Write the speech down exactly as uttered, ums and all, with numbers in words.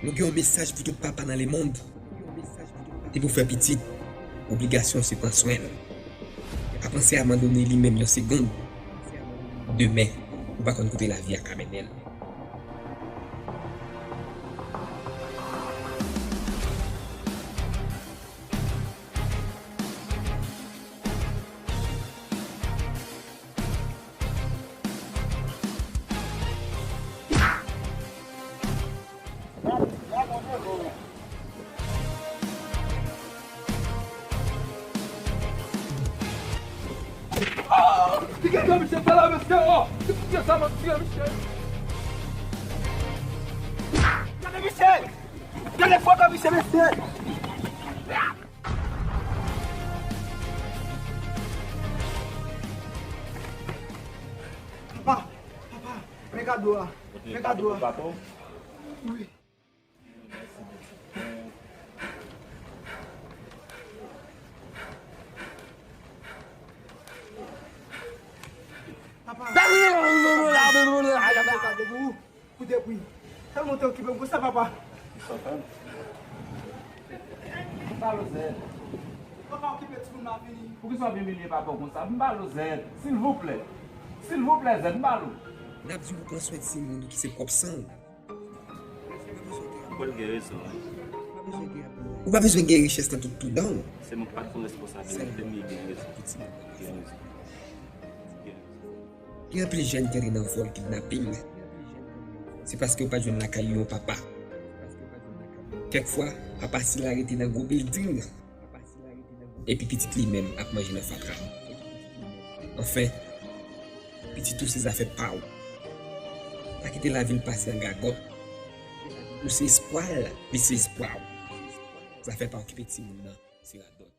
Nou gen yon mesaj pou tout papa nan lemonn. Depi w fè pitit, obligasyon w se pran swen l. Pa panse abandone li menm yon segonn. Demen, ou pa konn kote lavi a ka mennen l. Li gentan misye fè la, mesye, o! Li fouke sa, m ap tire misye. Gade misye! Gade foto misye, mesye! Papa, papa, men kado a. Men kado a. Wi. Papa. Koute pri. Sa monte okipe m konsa, papa. M ba l zèl. Papa, okipe timoun m ap vini. Poukisa w ap imilye papa w konsa? M ba l zèl. Silvouplè. Silvouplè, zèl, m ba l. N ap di w pran swen timoun ou ki se pwòp san w. Ou konn gen rezon, wi. Ou pa bezwen gen richès nan tout, tout dan w. Se mwen ki pa t pran responsablite m, li gen rezon. Gen rezon. Gen anpil jèn ki antre nan vòl kidnaping. Se paske yo pa t jwenn lakay yo yon papa. Kèk fwa, papa sila rete nan gwo bilding. Epi pitit li menm ap manje nan fatra. Anfen, pitit ou se zafè pa w. Pa kite lavi l pase an gagòt. Ou se espwa l, li se espwa w. Zafè pa w, okipe timoun nan, se radòt.